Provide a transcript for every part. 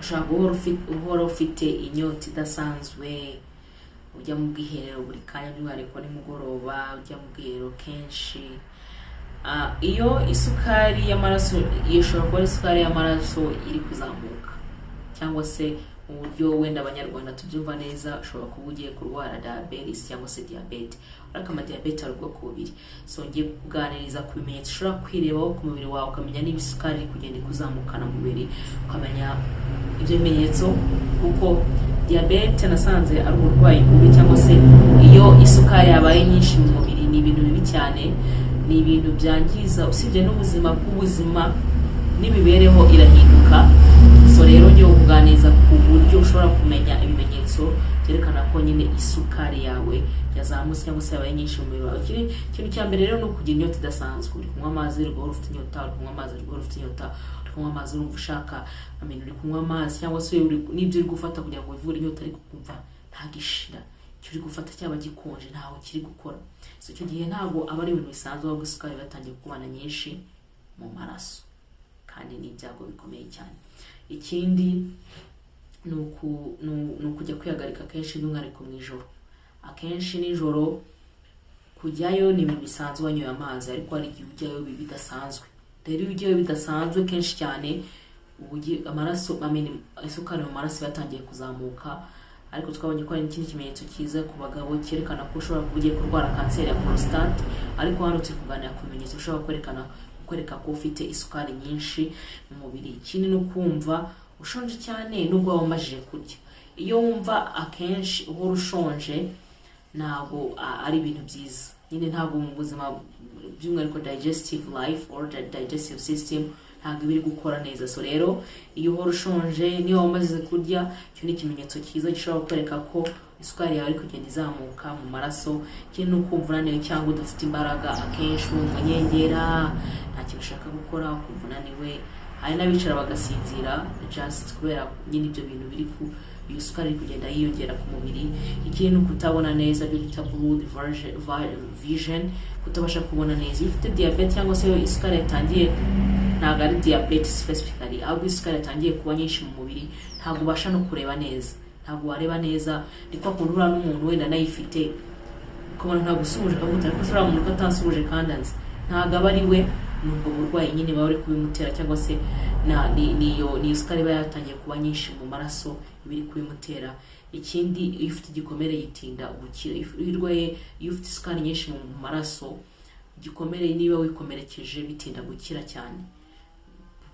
Ushobora guhora ufite inyota idasanzwe, ujya mu bwiherero buri kanya, by'umwihariko nimugoroba ujya mu bwiherero kenshi. Iyo isukari y'amaraso, iyo ishobora kuba ari isukari y'amaraso iri kuzamuka, cyangwa se mu buryo wenda Abanyarwanda tubyumva neza, ushobora kuba ugiye kurwara diabetes cyangwa se diyabete. Ariko amadiyabete hari ubwoko bubiri. So ngiye kukuganiriza ku bimenyetso ushobora kwirebaho ku mubiri wawe, ukamenya niba isukari iri kugenda ikuzamukana mu mubiri, ukamenya ibyo bimenyetso, kuko diyabete nasanze ari uburwayi bubi, cyangwa se iyo isukari yabaye nyinshi mu mubiri ni ibintu bibi cyane, ni ibintu byangiza usibye n'ubuzima bw'ubuzima, n'imibereho irahinduka. So rero ngiye kuganiriza ku buryo ushobora kumenya ibimenyetso byerekana ko nyine isukari yawe yazamutse cyangwa se yabaye nyinshi mu mubiri wawe. Ikintu cya mbere rero ni ukugira inyota idasanzwe. Uri kunywa amazi, uri guhora ufite inyota, uri kunywa amazi, uri guhora ufite inyota, uri kunywa amazi urumva ushaka, I mean, uri kunywa amazi cyangwa se n'ibyo uri gufata kugira ngo wivure inyota, ariko ukumva ntabwo ishira, icyo uri gufata cyaba gikonje ntaho kiri gukora. So icyo gihe ntabwo aba ari ibintu bisanzwe, ahubwo isukari iba yatangiye kubana nyinshi mu maraso, kandi ni ibyago bikomeye cyane. Ikindi ni ukujya kwihagarika kenshi, by'umwihariko mu ijoro. Akenshi nijoro kujyayo ni ibintu bisanzwe wanyoye amazi, ariko hari igihe ujyayo bidasanzwe. Rero iyo ujyayo bidasanzwe kenshi cyane, uba amaraso, I mean, isukari mu maraso iba yatangiye kuzamuka. Ariko twabonye ko hari n'ikindi kimenyetso cyiza ku bagabo cyerekana ko ushobora kuba ugiye kurwara kanseri ya prostate. Ariko hano turi kuganira ku bimenyetso ushobora kwereka ko ufite isukari nyinshi mu mubiri. Ikindi ni ukumva ushonje cyane nubwo waba umajije kurya. Iyo wumva akenshi uhora ushonje, ntabwo ari ibintu byiza nyine, ntabwo mu buzima, by'umwihariko digestive life or the digestive system, ntabwo iba iri gukora neza. So rero iyo uhora ushonje niba wamaze kurya, icyo ni ikimenyetso cyiza gishobora kukwereka ko isukari yawe iri kugenda izamuka mu maraso. Ikindi ni ukumva unaniwe cyangwa udafite imbaraga. Akenshi wumva unyengera, nta kintu ushaka gukora, ukumva unaniwe. Hari n'abicara bagasinzira just kubera nyine ibyo bintu biri ku iyo sukari iri kugenda yiyongera ku mubiri. Ikindi ni ukutabona neza, ibyo bita blurred vision, kutabasha kubona neza. Iyo ufite diyabete cyangwa se iyo isukari yatangiye, ntabwo ari diyabete specifically, ahubwo isukari yatangiye kuba nyinshi mu mubiri, ntabwo ubasha no kureba neza, ntabwo wareba neza. Ni kwa kuntu uhura n'umuntu wenda anayifite, ukabona ntabwo usuhuje, akavuga uti: "Ariko se uriya muntu ko atansuhuje kandi anzi?" Ntabwo aba ari we, ni ubwo burwayi nyine baba bari kubimutera, cyangwa se niyo sukari iba yatangiye kuba nyinshi mu maraso iba iri kubimutera. Ikindi, iyo ufite igikomere gitinda gukira. Iyo urwaye, iyo ufite isukari nyinshi mu maraso, igikomere niba wikomerekeje bitinda gukira cyane,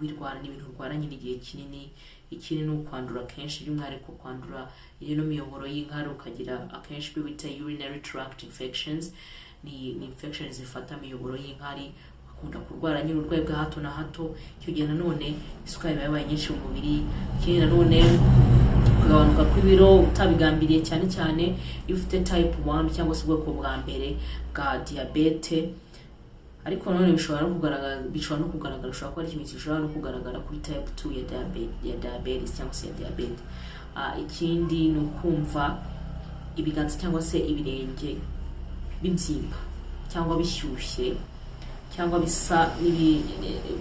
birwara, ni ibintu urwara nyine igihe kinini. Ikindi ni ukwandura kenshi, by'umwihariko kwandura ino miyoboro y'inkari, ukagira akenshi ibyo bita urinary tract infections. Ni infections zifata imiyoboro y'inkari, ukunda kurwara nyine uburwayi bwa hato na hato. Icyo gihe nanone isukari iba yabaye nyinshi mu mubiri. Ikindi nanone, kugabanuka kw'ibiro utabigambiriye, cyane cyane iyo ufite type 1 cyangwa se ubwoko bwa mbere bwa diyabete. Ariko nanone bishobora no kugaragara, bishobora kuba ari ikimenyetso gishobora no kugaragara kuri type 2 ya diabetes cyangwa se ya diyabete. Ikindi ni ukumva ibiganza cyangwa se ibirenge bibyimba cyangwa bishyushye cyangwa bisa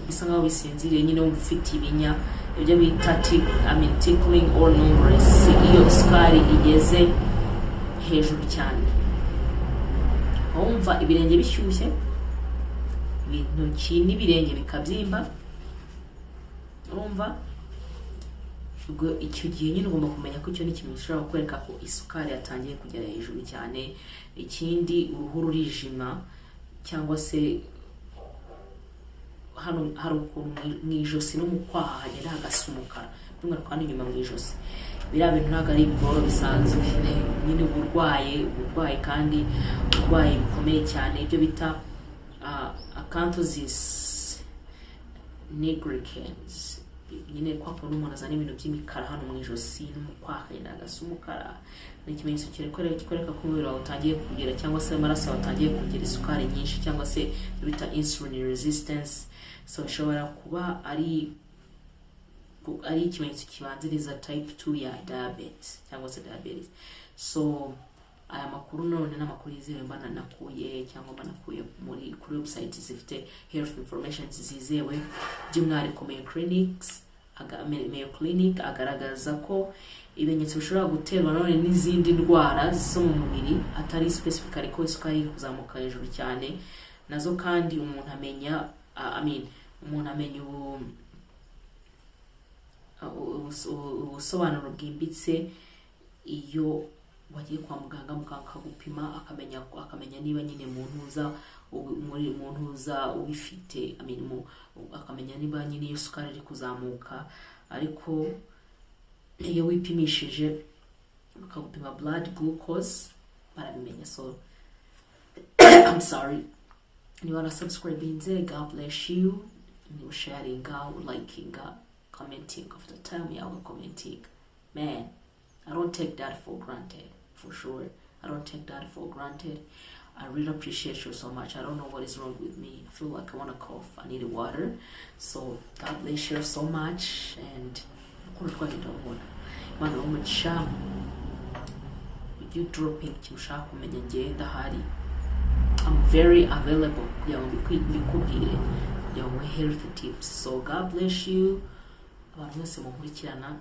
nkaho bisinziriye nyine, wumva ufite ibinya, ibyo bita I mean, tickling or numbness. Iyo isukari igeze hejuru cyane, wumva ibirenge bishyushye, intoki n'ibirenge bikabyimba, urumva ubwo icyo gihe nyine ugomba kumenya ko icyo ni ikintu gishobora kukwereka ko isukari yatangiye kugera hejuru cyane. Ikindi, uruhu rurijima, cyangwa se hano hari ukuntu mu ijosi no mu kwaha hagenda hagasa umukara, by'umwihariko hano inyuma mu ijosi. Biriya bintu ntabwo ari ibigoro bisanzwe nyine, uburwayi kandi uburwayi bikomeye cyane, ibyo bita acanthosis nigricans nyine, kwa kuntu umuntu azana ibintu by'imikara hano mu ijosi no mu kwaha akagenda agasa umukara. Ni ikimenyetso kikwereka ko umubiri wawe utangiye kugira, cyangwa se amaraso yawe atangiye kugira isukari nyinshi, cyangwa se ibyo bita insulin resistance. So bishobora kuba ari ikimenyetso kibanziriza type 2 ya diabetes cyangwa se diabetes. So aya makuru none ni amakuru yizewe mba nakuye cyangwa mba nakuye muri kuri website zifite health information zizewe, by'umwihariko Mayo Clinics. Mayo Clinic agaragaza ko ibimenyetso bishobora guterwa none n'izindi ndwara zo mu mubiri, atari specifically ko isukari iri kuzamuka hejuru cyane. Nazo kandi umuntu amenya, I mean, umuntu amenya ubusobanuro bwimbitse iyo wagiye kwa muganga, muganga akagupima, akamenya niba nyine mu ntuza muri mu ntuza ubifite, I mean, akamenya niba nyine iyo sukari iri kuzamuka. Ariko iyo wipimishije bakagupima blood glucose, barabimenya. So I'm sorry. Niba warasubscribinze, God bless you. Niba sharinga, likinga, commenting after time yawe, commenting, man, I don't take that for granted, for sure. I don't take that for granted. I really appreciate you so much. I don't know what is wrong with me. I feel like I want to cough. I need water. So God bless you so much, and urukundo rwanyu ndabona. Imana ibahe umugisha. Ujye dropping ikintu ushaka kumenya, njyewe ndahari. I'm very available kugira ngo mbikubwire, kugira ngo nguhe health tips. So God bless you, abantu mwese munkurikirana.